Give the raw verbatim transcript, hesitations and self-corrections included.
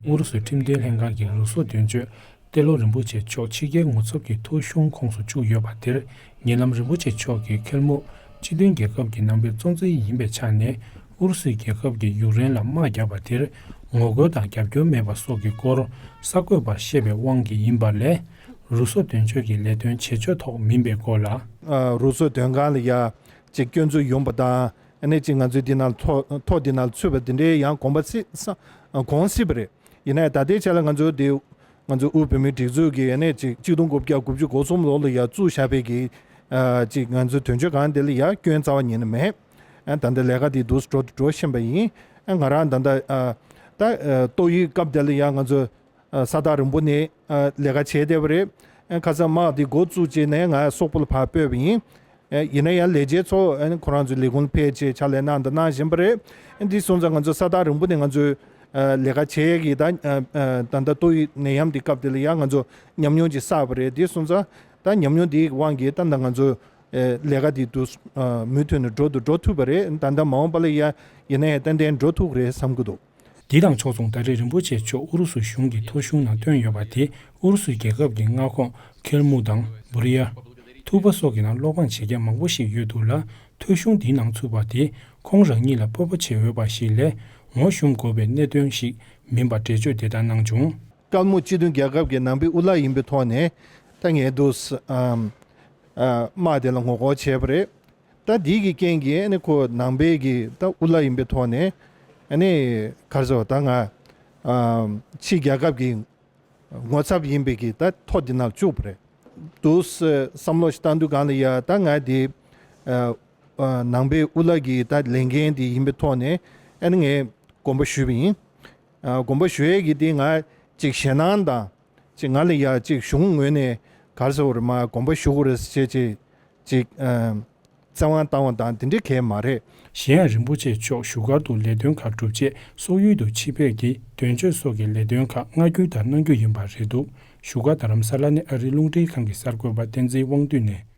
ཨུ་རུ་སུའི་ཁྲིམས་དོན་ལྷན་ཁང་གིས་རུ་སོག་དོན་གཅོད་ཏེ་ལོ་རིན་པོ་ཆེ་མཆོག་ཕྱི་རྒྱལ་ངོ་ཚབ་ཀྱི་ཐོ་གཞུང་ཁོངས་སུ་བཅུག་ཡོད་པ་དེར། ཉེ་ལམ་རིན་པོ་ཆེ་མཆོག་གིས་ཁེར་མོ་སྤྱི་མཐུན་རྒྱལ་ཁབ་ཀྱི་ནང་པའི་གཙོ་འཛིན་ཡིན་པའི་ཆ་ནས། ཨུ་རུ་སུའི་རྒྱལ་ཁབ་ཀྱིས་ཡུཀ་རེན་ལ་དམག་བརྒྱབ་པ་དེར་ངོ་རྒོལ་དང་རྒྱབ་སྐྱོར་མེད་པ་སོགས་ཀྱི་སྐོར་གསར་འགོད་པར་བཤད་པའི་དབང་གིས་ཡིན་པ་ལས། རུ་སོག་དོན་གཅོད་ཀྱི་ལས་དོན་བྱེད་ཕྱོགས་ཐོག་མིན་པའི་སྐོར་ལ། ཨ། རུ་སོག་དོན་ཁང་ལ་ཡ་ཅིག་སྐྱོན་འཛུགས་ཡོང་པ་དང་། ཨ་ནི་ཅིག་ང་ཚོའི་འདི་ནང་ཐོ་ཐོ་འདི་ནང་ཚུད་པ་འདི་འདྲའི་ཡང་དགོངས་པ་སྲིད་ས་དགོངས་སྲིད་པ་རེད། ཡིན་ནའི་ད་ལྟའི་ཆ་ལ་ང་ཚོའི་འདི་ང་ཚོའི་དབུས་བོད་མིའི་སྒྲིག་འཛུགས་ཀྱི་ཨ་ནི་ཅིག་གཅིག་སྟོང་དགུ་བརྒྱ་དགུ་བཅུ་གོ་གསུམ་ལོ་ལ་ཡ་བཙུགས་བཞག་པའི་གི། ཨ། ཅིག་ང་ཚོའི་དོན་གཅོད་ཁང་འདི་ལ་ཡ་སྐྱོན་རྩ་བ་ཉིད་ནས་མེད། ཨ། ད་ལྟ་ལས་ཀ་འདི་འདུག་སེ་འགྲོ་འགྲོ་བཞིན་པ་ཡིན། ཨ། ང་རང་ད་ལྟ། ཨ། ད་ཨ་ཏོག་དབྱིབས་སྐབས་དེ་ལ་ཡ་ང་ཚོ་ཨ་ས་ཐག་རིང་པོ་ནས་ཨ་ལས་ཀ་བྱས་བསྡད་པ་རེད། ཨ། ཁ་སང་དམག་འདི་འགོ་བཙུགས་རྗེས་ནས་ང་སོག་པོ་ལ་ཕར་སྤོས་པ་ཡིན། ཨ། ཡིན་ན་ཡང་ལས་བྱེད་ཚོ་ཨ་ཁོ་རང་ཚོའི་ལས་ཁུངས་ལ་ཕེབས་བྱས་ཕྱག་ལས་གནང་དང་གནང་བཞིན་པ་རེད། ཨ། འདི་སོང་ཙང་ང་ཚོ་ས་ཐག་རིང་པོ་ནས་ང་ཚོས་ཨ་ལས་ཀ་བྱས་ཀྱི་ད་ཨ་ཨ་ད་ལྟ་ཏོག་དབྱིབས་ནད་ཡམས་འདི་སྐབས་དེ་ལ་ཡང་ང་ཚོ་ཉམས་མྱོང་ཅིག་བསགས་པ་རེད། འདི་སོང་ཙང་ད་ཉམས་མྱོང་འདིའི་དབང་གིས་ད་ལྟ་ང་ཚོ་ཨ་ལས་ཀ་འདི་འདུག་ཨ་མུ་མཐུད་ནས་འགྲོ་འདུག་འགྲོ་ཐུབ་པ་རེད། ད་ལྟ་མ་འོངས་པ་ལ་ཡ་ཡིན་ན་ཡང་ཏན་ཏན་འགྲོ་ཐུབ་ཀྱི་རེད་བསམ་གྱི་འདུག་འདི་དང་ཕྱོགས་མཚུངས། ད་རེས་རིན་པོ་ཆེ་མཆོག་ཨུ་རུ་སུ་གཞུང་གི་ཐོ་གཞུང་ནང་བཏོན་ཡོད་པ་དེ། ཨུ་རུ་སུའི་རྒྱལ་ཁབ་ཀྱི་མངའ་ཁོངས་ཁེར་མུག་དང་བུ་རི་ཡ། ཐུ་བ་སོགས་ཀྱི་ནང་སློབ་འབངས་བྱེད་མཁན་མང་པོ་ཞིག་ཡོད་འདུག་ལ། ཐོ་གཞུང་འདིའི་ནང་ཚུད་པ་དེ་ཁོང་རང་ཉིད་ལ་སྤོབས་པ་བྱེད་འོས་པ་ཞིག་ལས། ངོ་ཤུམ་དགོས་པའི་གནད་དོན་ཞིག་མིན་པ་འགྲེལ་བརྗོད་དེ་ལྟར་གནང་བྱུང་། ཀལ་མུག་སྤྱི་མཐུན་རྒྱལ་ཁབ་ཀྱི་ནང་པའི་དབུ་བླ་ཡིན་པའི་ཐོག་ནས་ད་ངས་འདུག་ཨམ། ཨ། དམག་དེ་ལ་ངོ་རྒོལ་བྱས་པ་རེད། ད་འདི་གི་རྐྱེན་གྱིས་ཨ་ནི་ཁོ་ནང་པའི་གི་ད་དབུ་བླ་ཡིན་པའི་ཐོག་ནས་ཨ་ནི་ག་རེ་ཟེར་བ་ད་ང་ཨམ། ཕྱི་རྒྱལ་ཁབ་ཀྱི་ངོ་ཚབ་ཡིན་པའི་གི་ད་ཐོ་འདི་ནང་བཅུག་པ་རེད། འདུག་སེ་བསམ་བློ་ཞིག་བཏང་དུས་སྒང་ལ་ཡ་ད་ང་འདི་ཨ་ཨ་ནང་པའི་དབུ་བླ་གི་ད་ལས་འགན་འདི་ཡིན་པའི་ཐོག་ནས་ཨ་ནི་ངས་དགོངས་པ་ཞུས་པ་ཡིན། ཨ། དགོངས་པ་ཞུ་ཡས་ཀྱི་འདི་ང་ཅིག་ཞེད་སྣང་དང་། ཅིག་ང་ལ་ཡ་ཅིག་གཞུང་ངོས་ནས་ག་རེ་ཟེར་བ་རེད་མ་དགོངས་པ་ཞུ་དགོས་རེད་ཟེར་བྱས་ཅིག་ཅིག་ཨ། བཙན་དབང་བཏང་བ་དང་དེ་འདྲ་གས་མ་རེད། གཞན་ཡང་རིན་པོ་ཆེ་མཆོག་བཞུགས་སྒར་དུ་ལས་དོན་ཁག་བསྒྲུབས་རྗེས་སོག་ཡུལ་དུ་ཕྱི་ཕེབས་ཀྱིས་དོན་གཅོད་སོགས་ཀྱི་ལས་དོན་ཁག་མངའ་ཁུལ་ལྟར་གནང་རྒྱུ་ཡིན་པ་རེད་འདུག་བཞུགས་སྒར་རྡ་རམ་ས་ལ་ནས་ཨ་རིའི་རླུང་འཕྲིན་ཁང་གི་གསར་འགོད་པ་བསྟན་འཛིན་དབང་འདུས་ནས་